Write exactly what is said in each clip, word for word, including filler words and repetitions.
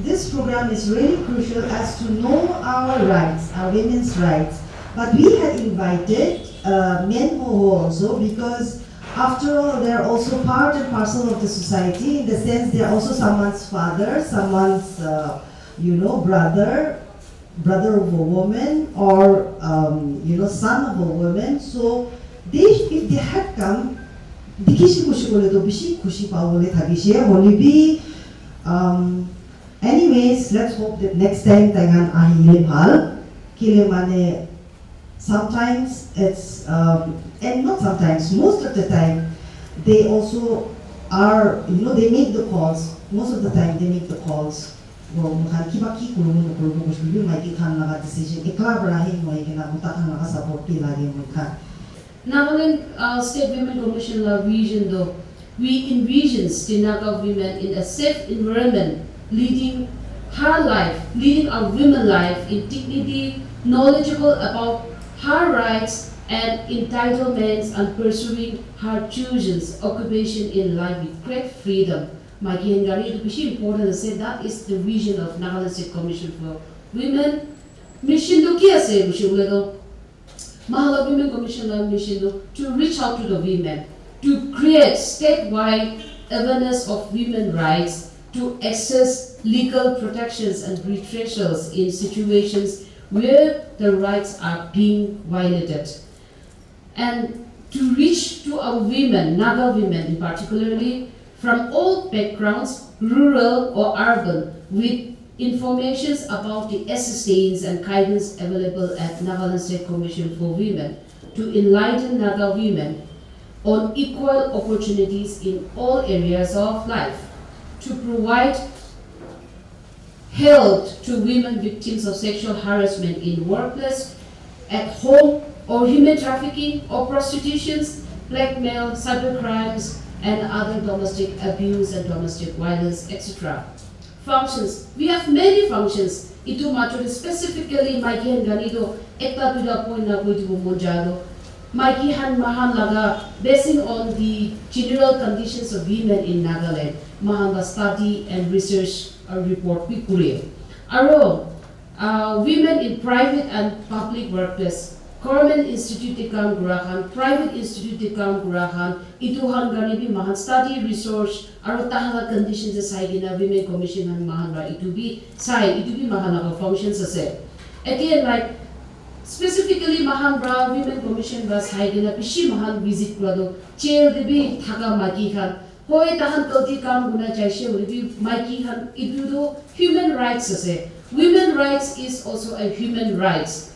This program is really crucial as to know our rights, our women's rights. But we had invited uh, men who also, because after all, they are also part and parcel of the society, in the sense they are also someone's father, someone's, uh, you know, brother, brother of a woman, or um, you know, son of a woman. So they, if they had come, dikhishi khushi kole to bishi khushi pabole thakishe, hoile bi, um, anyways, let's hope that next time tai khan ahile bhal. Kile mane, sometimes it's, um, and not sometimes, most of the time, they also are, you know, they make the calls. Most of the time, they make the calls. Or moikhan kiba ki kuribo nokuribo koshi koile bi maiki khan laga decision ekla para he moi kena mota khan laga support bi lage moikhan. Nagaland uh, State Women Commission la vision do, we envisions the Naga women in a safe environment, leading her life, leading a women life in dignity, knowledgeable about her rights and entitlements, and pursuing her chosen occupation in life with great freedom. Maiki khan karne etu bishi important ase. That is the vision of Nagaland State Commission for Women. Mission tu ki ase koishe koile tu, Mahila Women Commission la mission tu to reach out to the women, to create statewide awareness of women rights, to access legal protections and redressals in situations where the rights are being violated, and to reach to our women, Naga women in particularly, from all backgrounds, rural or urban, with informations about the assistance and guidance available at Nagaland State Commission for Women, to enlighten Naga women on equal opportunities in all areas of life, to provide help to women victims of sexual harassment in workplace, at home, or human trafficking or prostitutions, blackmail, cybercrimes, and other domestic abuse and domestic violence, et cetera. Functions. We have many functions. Itu matter specifically maiki khan karne itu ekta duita point na koi dibo mon jai to. Maiki khan moikhan laga basing on the general conditions of women in Nagaland, moikhan la study and research uh, report bi kure. Aro uh, women in private and public workplace, government institute te kam kura khan, private institute te kam kura khan, itu khan karne bi moikhan study research aro tahan la condition te sai kena women commission khan moikhan para itu bi sai, itu bi moikhan laga functions ase. Again, like, specifically moikhan para women commission para sai kena bishi moikhan visit kura tu jail te bi thaka maiki khan, hoi tahan galti kam kurna jaise hoile bi maiki khan, itu tu human rights ase. Women rights is also a human rights.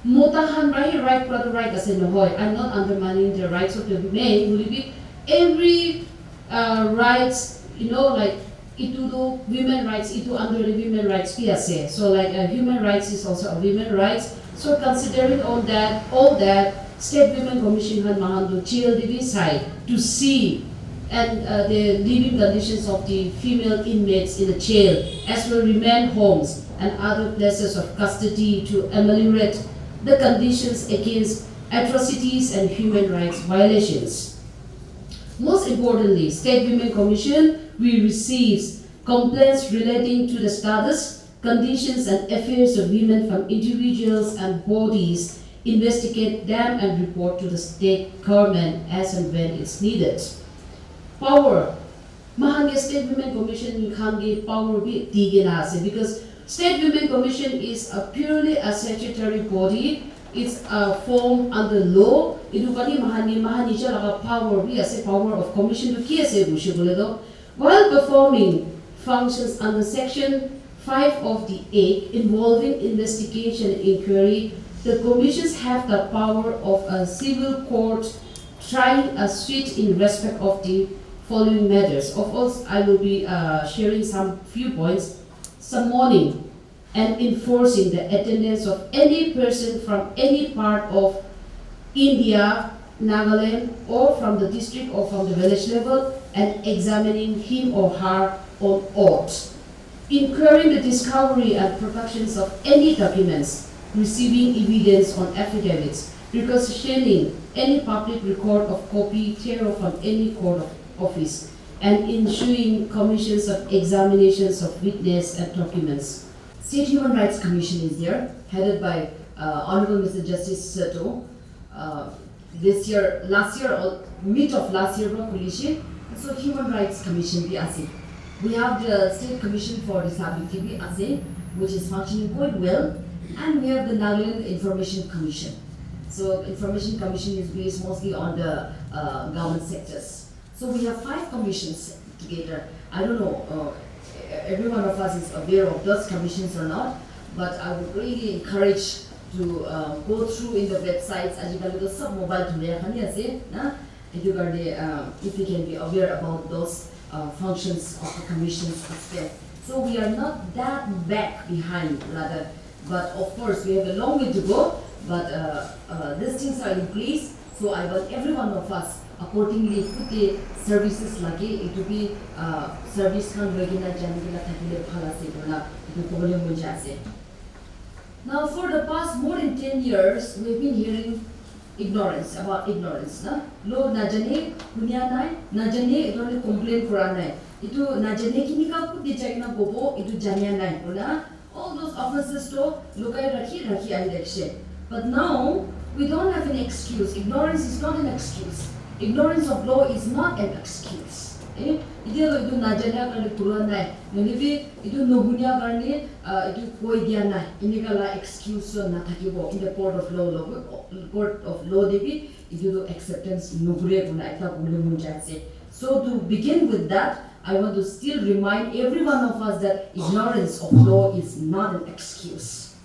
Mota khan para hi right kura tu right ase nohoi. I'm not undermining the rights of the men. Hoile bi every uh, rights, you know, like, itu tu women rights, itu under the women rights bi ase. So like uh, human rights is also a women rights. So considering on that, all that, State Women Commission khan moikhan tu jail te bi sai to see and uh, the living conditions of the female inmates in the jail, as well remand homes and other places of custody, to ameliorate the conditions against atrocities and human rights violations. Most importantly, State Women Commission, we receives complaints relating to the status, conditions and affairs of women from individuals and bodies, investigate them and report to the state government as and when it's needed. Power. Moikhan ke State Women Commission khan ke power bi di kena ase, because State Women Commission is a purely a statutory body. It's a form under law. Itu karne moikhan ke moikhan nija laga power bi ase, power of commission tu ki ase koishe koile to, while performing functions under Section five of the Act involving investigation and inquiry, the commissions have the power of a civil court trying a suit in respect of the following matters. Of course, I will be uh, sharing some few points. Summoning and enforcing the attendance of any person from any part of India, Nagaland, or from the district or from the village level, and examining him or her on oath, incurring the discovery and productions of any documents, receiving evidence on affidavits, requisitioning any public record of copy thereof from any court of office, and ensuing commissions of examinations of witness and documents. State Human Rights Commission is there, headed by uh, Honorable Mister Justice Sato. Uh, this year, last year, or mid of last year, ba khulishe. So Human Rights Commission bi ase. We have the State Commission for Disability bi ase, which is functioning quite well, and we have the Nagaland Information Commission. So Information Commission is based mostly on the uh, government sectors. So we have five commissions together. I don't know uh, every one of us is aware of those commissions or not, but I would really encourage to uh, go through in the websites. Ajikali to sab mobile thule khan ase na. Etu karne uh, if you can be aware about those uh, functions of the commissions as well. So we are not that back behind, rather. But of course, we have a long way to go. But uh, uh, these things are in place. So I want every one of us accordingly put the services lage. Etu bi uh, service khan loi kena jani kena thakile bhal ase koina etu kobole mon jai ase. Now, for the past more than ten years, we've been hearing ignorance, about ignorance. Na? Lo najane, hunia nai, najane, etu hoile complain kura nai. Etu najane kinika kuti jai na gobo, etu jania nai. Kona, all those offenses to lukai rakhi, rakhi ahi rakhishe. But now, we don't have an excuse. Ignorance is not an excuse. Ignorance of law is not an excuse. Eh? Etia lo etu najania karne kura nai. Nohole bi etu nohunia karne uh, etu koi dia nai, enika la excuse so nathakibo in the court of law lo, court of law de bi etu to acceptance nokure koina ekta kobole mon jai ase. So to begin with that, I want to still remind every one of us that ignorance of law is not an excuse.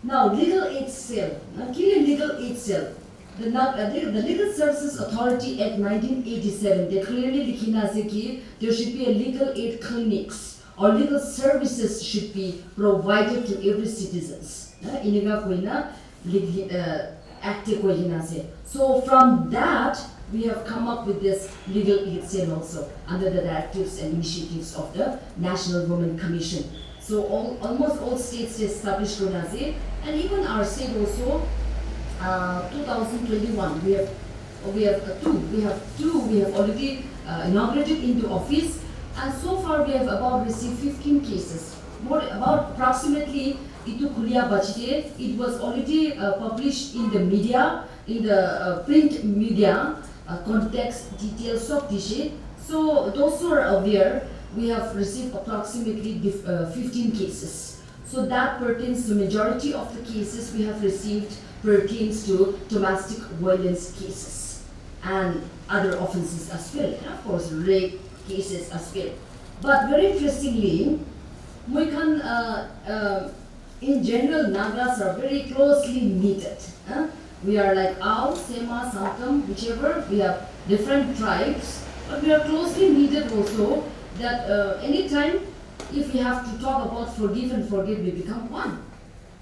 Now, legal aid cell. Now, kile legal aid cell? The, Na- uh, the, the Legal Services Authority Act nineteen eighty-seven, they clearly likhina ase ki there should be a legal aid clinics or legal services should be provided to every citizens. Na, inika koina lig- uh, act te koina ase. So from that, we have come up with this legal aid cell also under the directives and initiatives of the National Women Commission. So all, almost all states they established Gonase, and even our state also, uh, two thousand twenty-one, we have we have uh, two, we have two, we have already uh, inaugurated into office, and so far we have about received fifteen cases. More about approximately itu khulia bachite, it was already uh, published in the media, in the uh, print media, uh, context details of dishe. So those who are aware, we have received approximately dif- uh, fifteen cases. So that pertains to majority of the cases we have received pertains to domestic violence cases and other offenses as well. And of course, rape cases as well. But very interestingly, moi khan uh, uh, in general, Nagas are very closely knitted. Huh? We are like Ao, Sema, Sangtam, whichever. We have different tribes, but we are closely knitted also. That uh, anytime, if we have to talk about forgive and forget, we become one.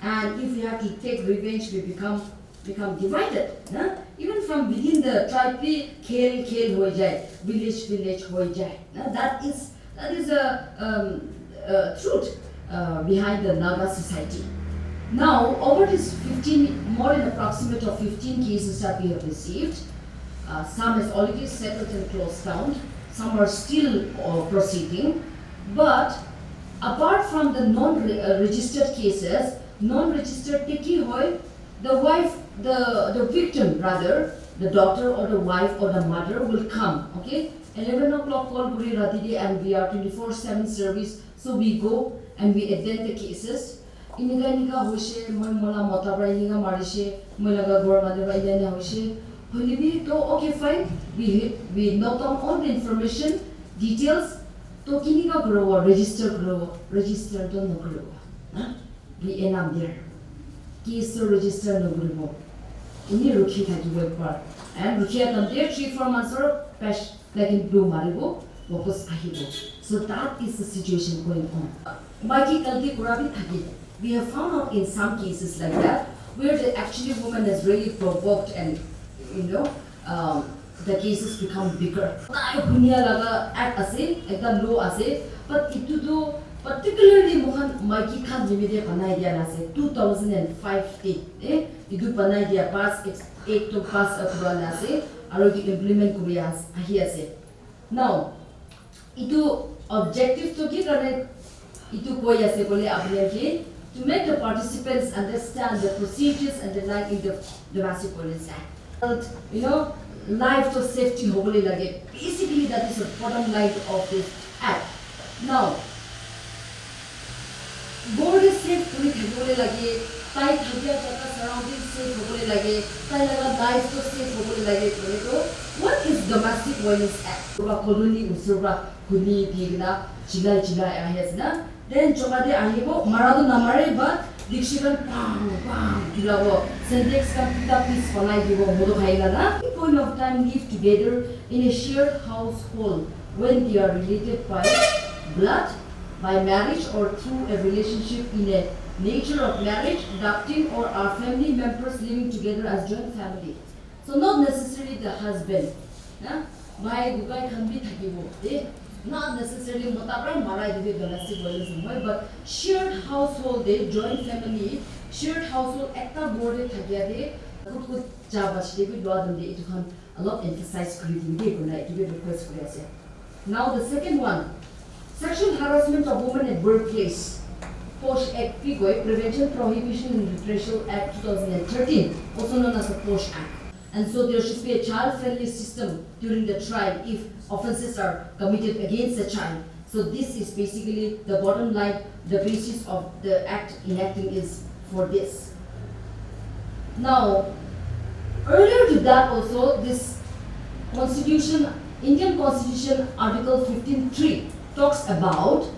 And if we have to take revenge, we become become divided. Huh? Even from within the tribe, we khel khel hoi jai, village village hoi jai. Huh? That is that is a um, uh, truth uh, behind the Naga society. Now, over this fifteen, more than approximate of fifteen cases that we have received, uh, some has already settled and closed down, some are still uh, proceeding. But apart from the non-registered cases, non-registered te ki hoi, the wife, the, the victim rather, the daughter or the wife or the mother will come, okay? Eleven o'clock call kuri rati de, and we are twenty-four seven service, so we go and we attend the cases. Inika inika hoise, moi mola mota para inika marise, moi laga ghor manu para inika inika hoise. Hoile bi to okay fine, we we note down all the information, details. To kinika kuribo, register kuribo, register to nokuribo. Huh? We end up there. Case to register nokuribo. Ini rukhi thakibo ekbar. And rukhi atam there three four months or pesh, like in blue maribo, wapas ahibo. So that is the situation going on. Maiki galti kura bi thake. We have found out in some cases like that where the actually woman is really provoked and you know um, the cases become bigger. Tai hunia laga act ase, ekta law ase, but itu tu particularly mohan maiki khan nimite banai dia na ase. Two thousand and five te, eh, itu banai dia pass ek to pass kura na ase, aru itu implement kuri as ahi ase. Now, Itu objective to ki karne itu koi ase bole apni ke, to make the participants understand the procedures and the line in the Domestic Violence Act. But, you know, life to safety hobole lage. Basically, that is the bottom line of this act. Now, ghor te safe kuri thakibole lage, tai thakia jaga surrounding safe hobole lage, tai laga life to safe hobole lage koile to, what is Domestic Violence Act? Pura colony usur pra huni di kena chilai chilai ahi ase na. Then choka te ahibo, mara to namare, but dikshi khan pang pang dilabo, Sintex khan pita piece banai dibo, modo khai la na. Point of time live together in a shared household when they are related by blood, by marriage or through a relationship in a nature of marriage, adopting or are family members living together as joint family. So not necessarily the husband, na? Bhai, gugai khan bi thakibo, eh? Not necessarily mota pra marai dibi domestic violence nohoi, but shared household de, joint family, shared household ekta ghor de thakia de, kut kut cha bach de bi lua dun de, itu khan alop emphasize kuri dibi de, koina itu bi request kuri ase. Now the second one, sexual harassment of women at workplace. POCH Act bi koi, Prevention, Prohibition and Repression Act two thousand and thirteen, also known as the POCH Act. And so there should be a child-friendly system during the trial if offences are committed against a child. So this is basically the bottom line, the basis of the act enacting is for this. Now, earlier to that also, this constitution, Indian Constitution Article fifteen three talks about,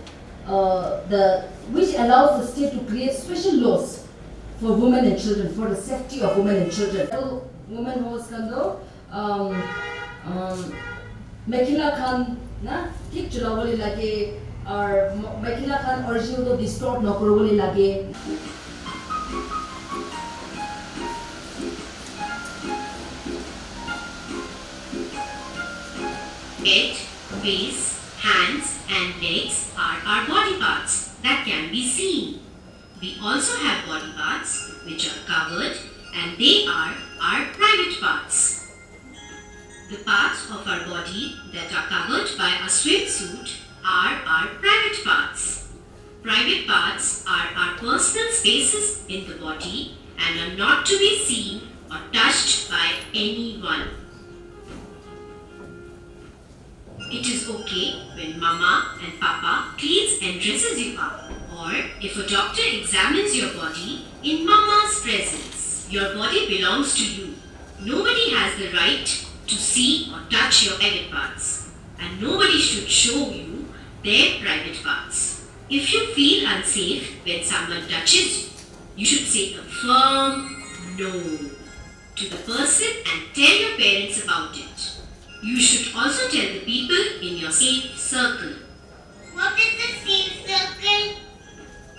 uh, the, which allows the state to create special laws for women and children, for the safety of women and children. Women host khan toh, um, um, mekhela khan na thik chulabole lage, or mekhela khan original toh distort nakuribole lage. Head, face, hands, and legs are our body parts that can be seen. We also have body parts which are covered, and they are our private parts. The parts of our body that are covered by a swimsuit are our private parts. Private parts are our personal spaces in the body and are not to be seen or touched by anyone. It is okay when mama and papa cleans and dresses you up, or if a doctor examines your body in mama's presence. Your body belongs to you. Nobody has the right to see or touch your private parts, and nobody should show you their private parts. If you feel unsafe when someone touches you, you should say a firm no to the person and tell your parents about it. You should also tell the people in your safe circle. What is the safe circle?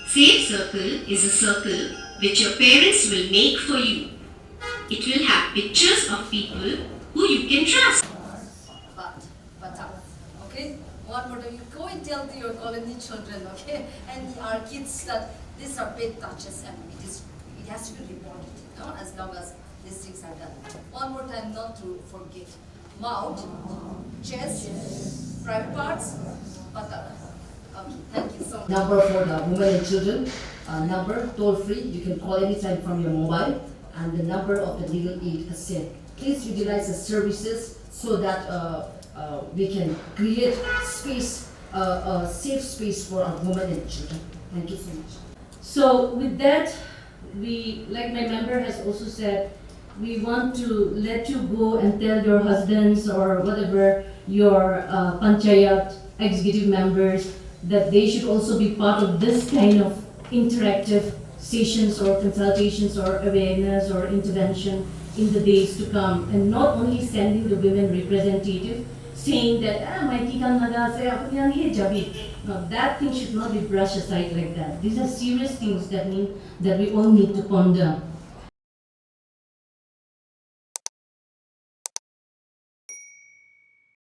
Safe circle is a circle which your parents will make for you. It will have pictures of people who you can trust. But, but, uh, okay, one more time, you go and tell to your colony children, okay, and our kids that these are bad touches and it is, it has to be reported, you know, as long as these things are done. One more time, not to forget. Mouth, chest, private parts, patak. Okay, thank you so much. Number for the women and children, uh, number toll free, you can call anytime from your mobile, and the number of the legal aid assist. Please utilize the services so that, uh, uh, we can create space, uh, a safe space for our women and children. Thank you so much. So with that, we, like my member has also said, we want to let you go and tell your husbands or whatever your, uh, panchayat executive members that they should also be part of this kind of interactive sessions or consultations or awareness or intervention in the days to come, and not only sending the women representative saying that, "Ah, maiki khan laga ase, apni khan he jabi." Now, that thing should not be brushed aside like that. These are serious things that need, that we all need to ponder.